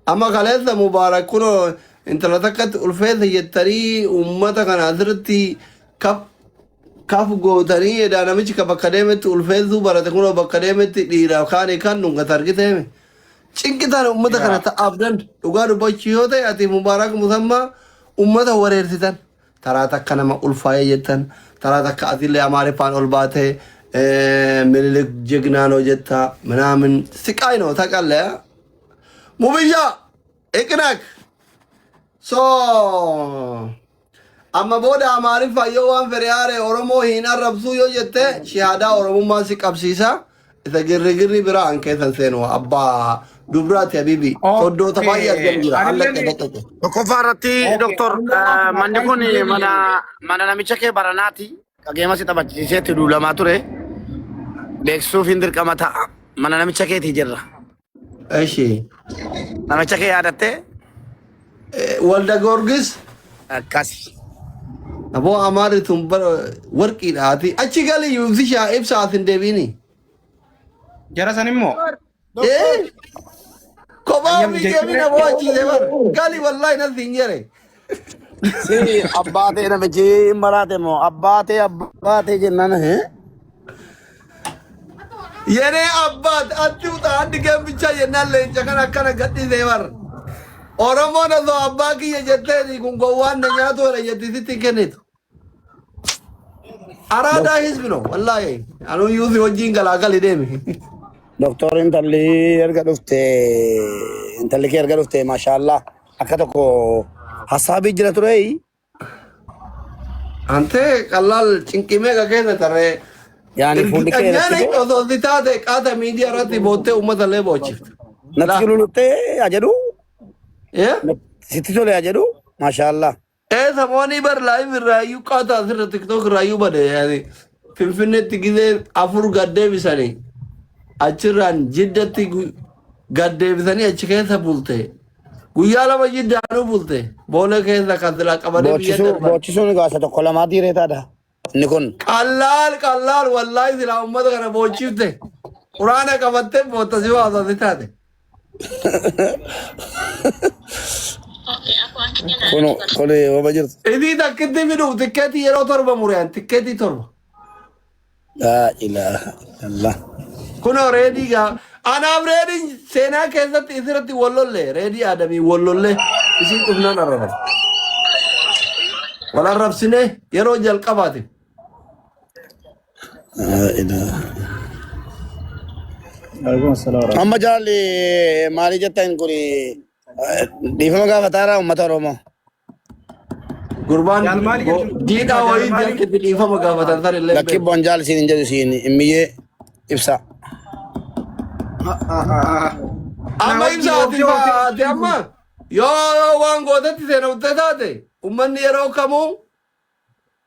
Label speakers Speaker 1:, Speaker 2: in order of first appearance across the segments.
Speaker 1: Amma kaleessa Mubaarak kunoo intala takkatti ulfeessa jettanii uummata kana asirratti kaf kaf gootanii edaa namichi ka bakka deemetti ulfeessuu barate kunoo bakka deemetti dhiiraaf kaanii kan dhungata argiteemi. Cinqitaan uummata kana ta'aaf dan dhugaa dubbachuu yoo ta'e ati Mubaarak Musammaa uummata wareersitan. Taraa takka nama ulfaa'ee jettan taraa takka atillee Amaariffaan ol baatee Minilik jegnaa noo jetta minaamin siqaay noo taqallee. Mubiyyaa iqnaq so amma booda Amaariffaan yoo waan fedhe aare Oromoo hin arrabsuu yoo jette shahaadaa Oromummaa si qabsiisa. Isa girrigirri biraa an keessan seenu abbaa dubraati habibi. Soddoota baay'ee argamu jira. Alla
Speaker 2: Anillee
Speaker 1: qeqeqe.
Speaker 3: Tokkoffaa irratti doktor manni kun mana mana namicha kee baranaati. Qageema si taphachiisee itti duulamaa ture. Beeksisuuf hin dirqama ta'a. Mana namicha keetii jirra.
Speaker 1: Eshi.
Speaker 3: Namicha kee yaadattee
Speaker 1: Walda Goorgis
Speaker 3: akkasi.
Speaker 1: aboo Amaarri tun bara warqiidhaati. Achi gali ibsishaa ibsa as hin deebiini.
Speaker 2: Jara san immoo
Speaker 1: Eh? Kophaa
Speaker 2: Ayyam
Speaker 1: ofii
Speaker 2: jechuun
Speaker 1: deebiin aboo achi deeman. Gali wallahi natti hin jedhe.
Speaker 3: Si abbaa ta'e namichi hin maraate moo abbaa ta'e abbaa ta'e jennaan hee?
Speaker 1: Yenee abbaat atti uta addi gambichaa jennaan leenca kan akkana gadhiisee bar. Oromoon osoo abbaa kiyya jetteeni kun gowwaan na nyaatu jedha jetti sitti hin kennitu. Araadaa hizbi no wallaahi anuu yuusi wajjin galaa gali deemi.
Speaker 3: Doktor intalli erga dhufte intalli kee erga dhufte maashaallah akka tokko hasaabii jira ture.
Speaker 1: Antee qallaal cinqii meeqa keessa tarree.
Speaker 3: Yaani fuulli kee
Speaker 1: Irgixanyaan
Speaker 3: natti boo
Speaker 1: osoo si taate qaata miidiyaa irratti boottee uummata illee boochifte.
Speaker 3: natti
Speaker 1: Laa.
Speaker 3: cululuttee haa jedhu
Speaker 1: Eh?
Speaker 3: sitti tole haa jedhu maashaallah.
Speaker 1: Ee samoonii bar live irraa iyyuu qaata asirra tiktok irraa iyyuu bade yaani finfinneetti gizee afur gad deebisanii achirraan jiddatti gad deebisanii achi keessa bulte. Guyyaa lama jiddaanuu bulte. Boolee keessa kan silaa qabanii biyya
Speaker 3: Boochisuu
Speaker 1: darban.
Speaker 3: boochisuu gaasa tokko lamaa diiree taadha. Inni kun
Speaker 1: Qallaal qallaal wallaahi silaa uummata kana boochifte. Quraana qabattee bootta si waasasi taate.
Speaker 3: kun kun wama jirtu.
Speaker 1: Isii takkitti fiduuf tikkeetii yeroo torba mureen tikkeetii torba.
Speaker 3: Laa ilaaha illallah.
Speaker 1: Kunoo reedii gaa anaaf reediin seenaa keessatti isirratti wal lolle reedii aadamii wal lolle isiin dhufnaan arrabame. Wal arrabsine yeroo jalqabaatiif.
Speaker 3: Laa ilaaha.
Speaker 4: Waalaikum assalam warahmatullahi.
Speaker 3: Amma jaalli maalii jettan kun dhiifama gaafataara uummata Oromoo.
Speaker 1: Gurbaan
Speaker 2: Jaal maali jechuun
Speaker 1: jiidhaa
Speaker 2: jaal
Speaker 1: wayii
Speaker 2: maali
Speaker 1: jalqabbi dhiifama gaafatan san illee
Speaker 3: Lakki
Speaker 1: beeku.
Speaker 3: boon jaal siin hin jedhu siin immiyyee ibsa.
Speaker 2: Na
Speaker 1: Amma
Speaker 2: wajjin
Speaker 1: ibsa ati
Speaker 2: oofti oofti.
Speaker 1: ati amma yoo waan gootetti seenamtee taate ummanni yeroo kamuu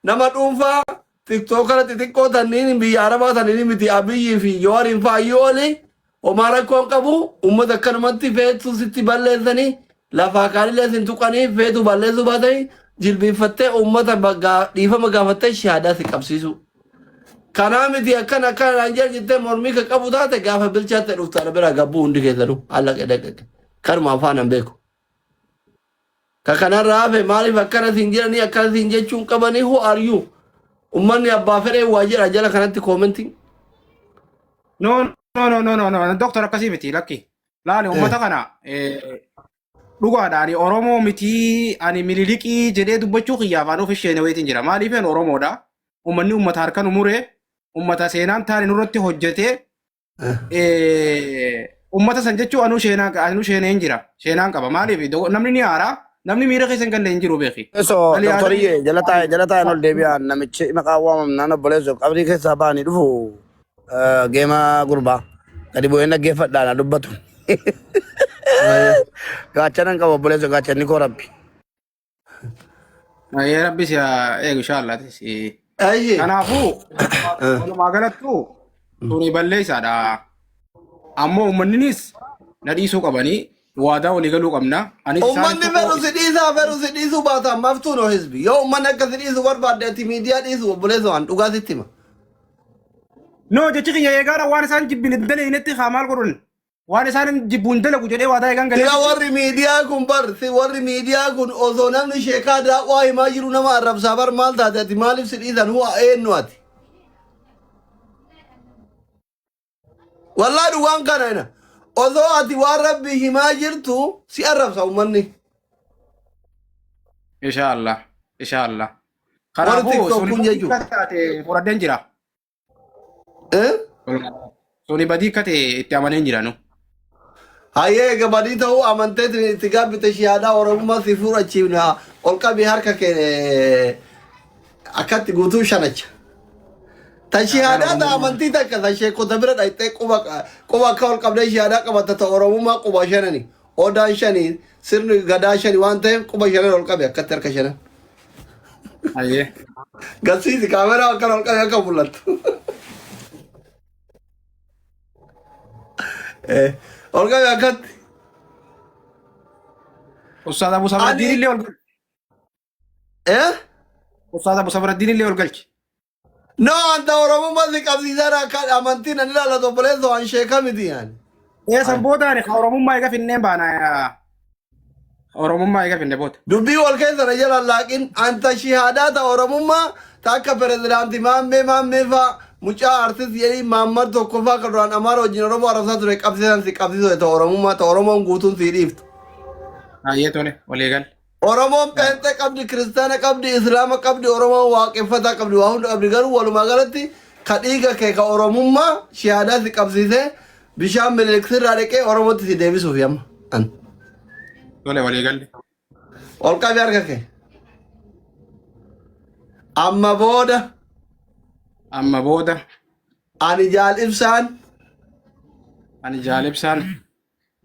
Speaker 1: nama dhuunfaa tiktookara xixiqqoo tanniin biyya arabaa tanniin miti Abiyyii fi Jawaariin fa'aa oli homaa rakkoo hin qabu ummata akkanumatti feetu sitti balleessanii lafaa kaanillee sin tuqanii feetu balleessuu baatanii jilbiinfattee ummata dhiifama gaafattee shahaadaa si qabsiisu. Kanaa miti akkana akkana naan jedhan jettee mormii kan qabu taate gaafa bilchaatte dhuftu ana biraa gabbuu hundi keessanuu haala qedaqaqe kanuma afaan hin beeku. Ka kanarraa hafe maaliif akkana siin jedhanii akkana siin jechuun qabanii who are you? Ummanni abbaa fedhee waa jedha jala kanatti koomentiin.
Speaker 2: No, no, no, no, no, no, doktor akkasii miti lakki. Laali uummata kana dhugaadha ani Oromoo miti ani mililikii jedhee dubbachuu kiyyaaf ani of isheen wayitiin jira. Maaliif ani Oromoodha. Uummanni uummata harka nu mure uummata seenaan taane nurratti hojjetee Uummata san jechuun anuu sheenaa anuu sheeneen jira. Sheenaan qaba. Maaliif namni ni haara. Namni miira keessa hin galle hin jiru beeki.
Speaker 3: Obboleessoo
Speaker 2: Ali Aadam
Speaker 3: doktoriyyee jala taa'e jala taa'een ol deebi'aa namichi maqaa waamamnaan obboleessoo qabrii keessaa ba'anii dhufu geema gurbaa gadi bu'een dhaggeeffadhaa na dubbatu. Gaachana hin qabu obboleessoo gaachanni koo rabbi.
Speaker 2: Ayyee rabbi si haa eegu inshallah.
Speaker 1: Ayyee.
Speaker 2: Kanaafuu walumaa galattuu tuni balleessaadha. Ammoo uummanninis na dhiisuu qabanii waadaa walii galuu qabna. Anis isaan
Speaker 1: Uummanni
Speaker 2: tokko
Speaker 1: fedhu si dhiisaa fedhu si dhiisuu baata maftuu no hizbi. Yoo uummanni akka si dhiisu barbaadde ati miidiyaa dhiisu obboleessa waan dhugaa sitti hima.
Speaker 2: No jechi kiyya eegaadha waan isaan jibbin hin daleynetti haa maal godhan. Waan isaan jibbuun dalagu jedhee waadaa eegan
Speaker 1: Sila
Speaker 2: galee.
Speaker 1: warri miidiyaa kun bar si warri miidiyaa kun osoo namni sheekaa daawwaa himaa jiru nama arrabsaa bar maal taate ati maaliif si dhiisan huwa eenyu ati? Wallaa dhugaan kana ina. Osoo ati waan rabbi himaa jirtu si arrabsa uummanni.
Speaker 2: Insha Allah. Insha Allah.
Speaker 1: Warri
Speaker 2: Kanaafuu
Speaker 1: TikTok
Speaker 2: suni
Speaker 1: kun jechuudha.
Speaker 2: akka taate fudhadheen jira.
Speaker 1: Eh?
Speaker 2: Suni badii akka ta'e itti amaneen jira nu.
Speaker 1: Hayyee egaa badii ta'uu amanteetiin itti gaabbite shahaadaa Oromummaa si fudhachiifna ol qabii harka kee akkatti guutuu shanacha. Ta shahaadaa ta amantii takka ta sheekota bira dhaqxee quba quba akka ol qabdee shahaadaa qabatta ta Oromummaa quba shanani odaan shanii sirni gadaa shani waan ta'eef quba shanan ol qabi akkatti harka shanan.
Speaker 2: Hayyee.
Speaker 1: Garsiisi kaameraa akkana ol qabi akka mul'attu. Ol qabi akkatti.
Speaker 2: Ustaaz Abu Sabraddiin
Speaker 1: Ani
Speaker 2: illee ol galchi.
Speaker 1: eh?
Speaker 2: Ustaaz Abu Sabraddiin illee ol galchi.
Speaker 1: No, anta Oromummaa si qabsiisaa akka amantiin ani ilaallatu obboleessoo an sheeka miti yaani.
Speaker 2: Ee san booda ani ka Oromummaa eega finneen baana. Oromummaa eega finne booda.
Speaker 1: Dubbii wal keessa na jala laaqin anta shihaadaa ta Oromummaa ta akka pirezidaantii Maammee Maammee faa mucaa artist jedhii Maammar tokko faa kan duraan Amaara wajjin Oromoo arrabsaa ture qabsiisan si qabsiisuu ta Oromummaa ta Oromoon guutuun si dhiiftu.
Speaker 2: Hayyee tole walii gal.
Speaker 1: Oromoon pheenxee qabdi, kiristaana qabdi, islaama qabdi, Oromoon waaqeffataa qabdi, waa hunda qabdi. Garuu walumaa galatti ka dhiiga kee ka Oromummaa shihaadaa si qabsiisee bishaan Minilik sirraa dhiqee Oromootti si deebisuuf yamma. An.
Speaker 2: Tole walii galle.
Speaker 1: Ol qabi harka kee. Amma booda
Speaker 2: Amma booda
Speaker 1: ani jaal ibsaan
Speaker 2: ani jaal ibsaan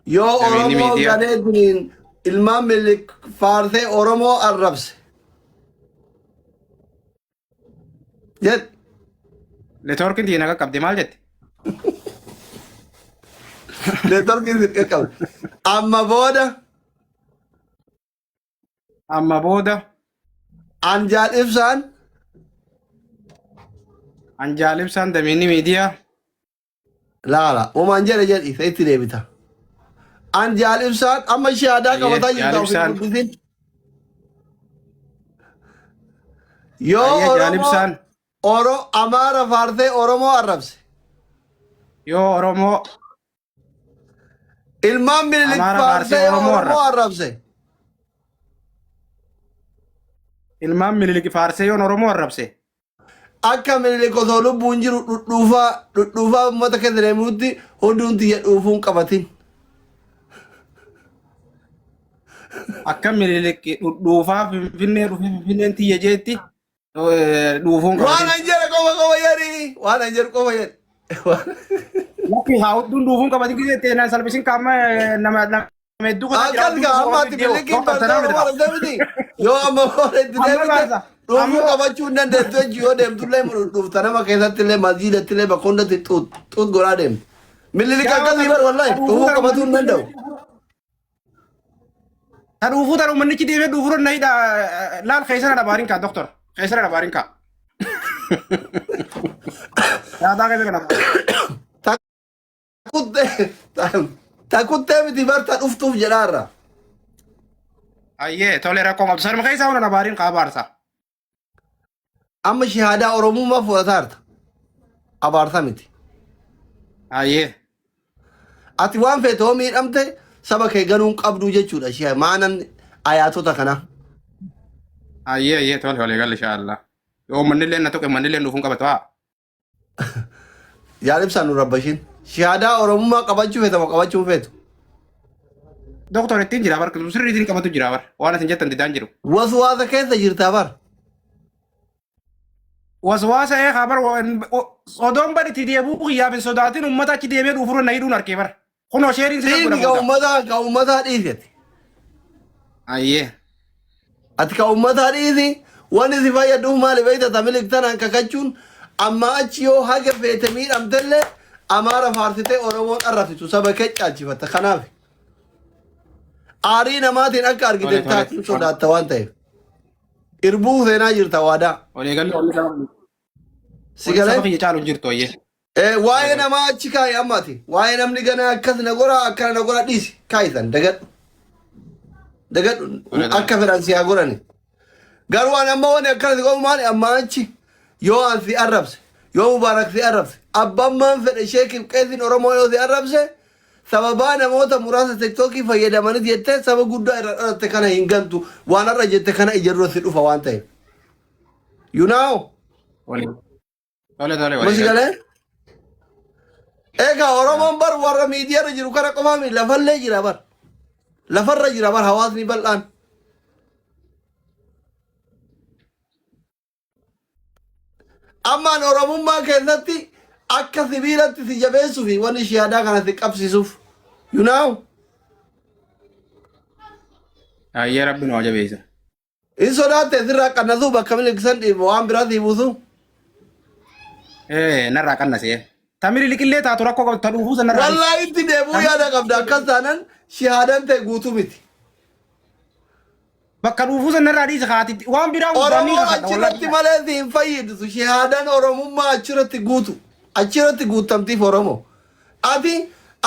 Speaker 1: yoo
Speaker 2: Qabeenya
Speaker 1: Oromoo
Speaker 2: miidiyaa.
Speaker 1: ganeetiniin ilmaan Minilik faarsee Oromoo arrabse. Jedh.
Speaker 2: Neetwoorkiin tiyya na qaqqabde maal jette?
Speaker 1: Neetwoorkiin si qaqqabde. Amma booda
Speaker 2: Amma booda
Speaker 1: an jaal ibsaan
Speaker 2: an jaal ibsaan damiinni miidiyaa
Speaker 1: laala umaan jedhe jedhi isa itti deebita. An jaal ibsaan amma shahaadaa
Speaker 2: Ayyee,
Speaker 1: qabataa
Speaker 2: jaal
Speaker 1: jirta of hin
Speaker 2: ibsaan.
Speaker 1: guddisin. Yoo
Speaker 2: Ayyee jaal
Speaker 1: Oromoo
Speaker 2: ibsaan
Speaker 1: Oro Amaara faarsee Oromoo arrabse.
Speaker 2: yoo Oromoo
Speaker 1: Ilmaan Minilik
Speaker 2: Amaara faarsee
Speaker 1: faarsee
Speaker 2: Oromoo
Speaker 1: Oromoo
Speaker 2: arrabse.
Speaker 1: arrabse.
Speaker 2: Ilmaan Minilik faarsee yoon Oromoo arrabse.
Speaker 1: Akka Minilik osoo lubbuun jiru dhudhuufaa dhudhuufaa uummata keessa deemuutti huduun tiyya dhuufuun qabatin.
Speaker 2: Akka Minilik dhudhuufaa Finfinnee dhufee Finfinneen tiyya jeetti dhuufuun
Speaker 1: Waan
Speaker 2: qabatin.
Speaker 1: an jedhe qofa qofa jedhi. Waan an jedhu qofa jedhi.
Speaker 2: Lakki haa hudduun dhuufuun qabatin gisee ta'e naan salphisin qaama nama nama hedduu keessa jira.
Speaker 1: Akkas gaa amma ati Minilikiin faarsee Oromoo arrabsee miti. Yoo amma booda itti
Speaker 2: Amma
Speaker 1: deebite
Speaker 2: baasa.
Speaker 1: dhuufuu
Speaker 2: Amma
Speaker 1: qabachuu hin dandeettu jechuun yoo deemtullee dhuufta nama keessatti illee masjiidatti illee bakka hundatti xuut xuut godhaa deemta. Minilik
Speaker 2: gaafa
Speaker 1: akkasii bar wallahi
Speaker 2: dhuufuu
Speaker 1: dhuufuu
Speaker 2: tan
Speaker 1: qabatuu hin danda'u.
Speaker 2: Ta dhuufuu tan uummannichi deemee dhuufuu na hidha laal keessa na dabaarin kaa doktor keessa na dabaarin kaa. Yaadaa keessa na dabaarin.
Speaker 1: Takuttee takuttee miti bar ta dhuftuuf jedhaarra.
Speaker 2: Ayyee tole rakkoo qabdu sarma keessa hona dabaarin kaa baarsa.
Speaker 1: Amma shahaadaa Oromummaa fudhataarta. Abaarsa miti.
Speaker 2: Ayyee.
Speaker 1: Ati waan feete hoo miidhamte saba kee ganuun qabduu jechuudha. Shee maanan ayaatota kanaa.
Speaker 2: Ayyee ayyee tole walii galle inshaa Yoo uummanni illee na tuqe uummanni illee dhufuun qabatu haa.
Speaker 1: Yaal ibsaan nu rabbashin. Shahaadaa Oromummaa qabachuu feeta moo qabachuu hin feetu?
Speaker 2: Doktor ittiin jira bar sirriitiin qabatu jira bar waan isin jettan didaan jiru.
Speaker 1: Waswaasa keessa jirtaa bar.
Speaker 2: Waswaasa ee haa bar odoon bar itti deebi'uu kiyyaaf hin sodaatin uummata achi deebi'ee dhuufurra na hidhuun arkee bar. Kunoo sheeriin sirra
Speaker 1: Dhiisi
Speaker 2: godha
Speaker 1: ka
Speaker 2: booda.
Speaker 1: uummataa ka uummataa dhiisi ati.
Speaker 2: Ayyee.
Speaker 1: Ati ka uummataa dhiisi wanni si fayyaduuf maali beekta tamilik tanaan kakachuun amma achi yoo haga feete miidhamtellee Amaara faarsitee Oromoon arrabsitu saba kee caalchifatta kanaaf. Aarii namaatiin akka argite
Speaker 2: Tole tole.
Speaker 1: taatiin sodaatta waan ta'eef. Irbuu seenaa jirta waadaa.
Speaker 2: Walii galle wanni saba
Speaker 1: Si
Speaker 2: wanni saba
Speaker 1: galee
Speaker 2: kiyya caalu hin jirtu ayyee.
Speaker 1: Waa'ee namaa achi kaa'i ammaati. Waa'ee namni ganaa akkas na godha akkana na godha dhiisi kaa'i san dagadhu. Dagadhu akka fedhan si haa godhani. Garuu an amma wani akkana si godhu maali amma achi yoo an si arrabse yoo Mubaarak si arrabse abbaan maan fedhe sheekiif qeesiin Oromoo yoo si arrabse sababaa namoota muraasa tiktookii fayyadamanit jettee saba guddaa irraa dhalatte kana hin gantu waan har'a jette kana ija dura si dhufa waan ta'eef. You know?
Speaker 2: Tole tole
Speaker 1: Amma si
Speaker 2: walii
Speaker 1: galee? Egaa Oromoon bar warra miidiyaarra jiru kana qofaa miti lafallee jira bar. Lafarra jira bar hawaasni bal'aan. Ammaan Oromummaa keessatti akka sibiilatti si jabeessuu fi wanni shihaadaa kana si qabsiisuuf. You know?
Speaker 2: Ayyee rabbi nu haa jabeessa.
Speaker 1: Hin sodaatte sirraa qannasuu bakka miliqsan dhiibu waan biraa sii buusu.
Speaker 2: Ee narraa qannasee. Ta miliqillee taatu rakkoo qabdu ta dhuufuu san narraa dhiisi.
Speaker 1: Wallaahi itti deebuu yaada qabda akkas taanan shihaadan ta'e guutuu miti.
Speaker 2: Bakka dhuufuu san narraa dhiisi haati waan biraa hundaan ni
Speaker 1: Oromoon
Speaker 2: kakadha
Speaker 1: achirratti
Speaker 2: wallaahi.
Speaker 1: malee si hin fayyidisu shihaadan Oromummaa achirratti guutu achirratti guuttamtiif Oromoo. Ati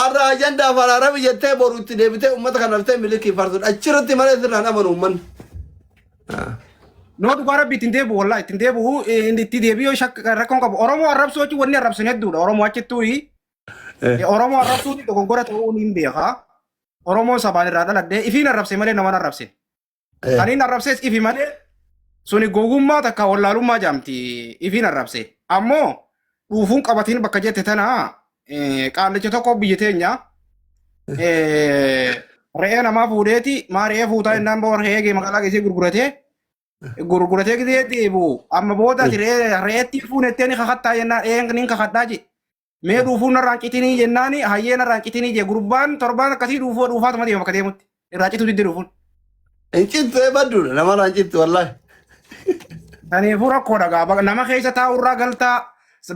Speaker 1: arra ajandaa afaan Arabi jettee boru itti deebitee uummata kana dhuftee milikii faarsuudha. Achirratti malee sirraan amanu uummanni.
Speaker 2: Noo dhugaa rabbi ittiin deebi'u wallaahi ittiin deebi'u inni itti deebi'u shakka rakkoon qabu. Oromoo arrabsuu jechuun wanni arrabsan hedduudha. Oromoo achittuu Oromoo arrabsuun dogoggora ta'uu niin beeka. Oromoo sabaan irraa dhaladhee ifiin arrabse malee naman arrabse. Kan inni arrabses ifi malee suni gowwummaa takka wallaalummaa jaamti ifiin arrabse. Ammoo dhuufuun qabatiin bakka jette tana qaallicha tokko biyya teenya re'ee namaa fuudheeti maa re'ee fuutaa jennaan boo re'ee gee magaalaa geessee gurguratee gurguratee gisee deebi'u amma booda ati re'eetti fuunettee ni kakattaa jennaan ee ni kakadhaa jedhe. Mee dhuufuun narraan citinii jennaani hayyee narraan citinii jee gurbaan torbaan akkasii dhuufuu dhuufaatuma deema bakka deemutti. Irraa cituu didde dhuufuun.
Speaker 1: Hin cittu ee badduudha namarraa hin cittu wallaahi.
Speaker 2: Kanaafuu rakkoodha gaa Bakka- nama keessa taa'u irraa galtaa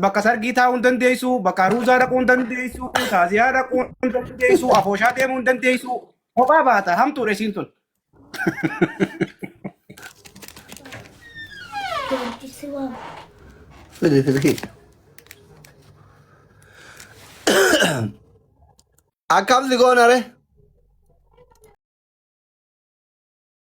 Speaker 2: bakka sargii taa'uu hin dandeessu bakka aruuzaa dhaquu hin dandeessu taaziyaa dhaquu hin dandeessu afooshaa deemuu hin dandeessu kophaa baata hamtuudha isiin tun.
Speaker 1: Fidi silkii. Akkam si goona re?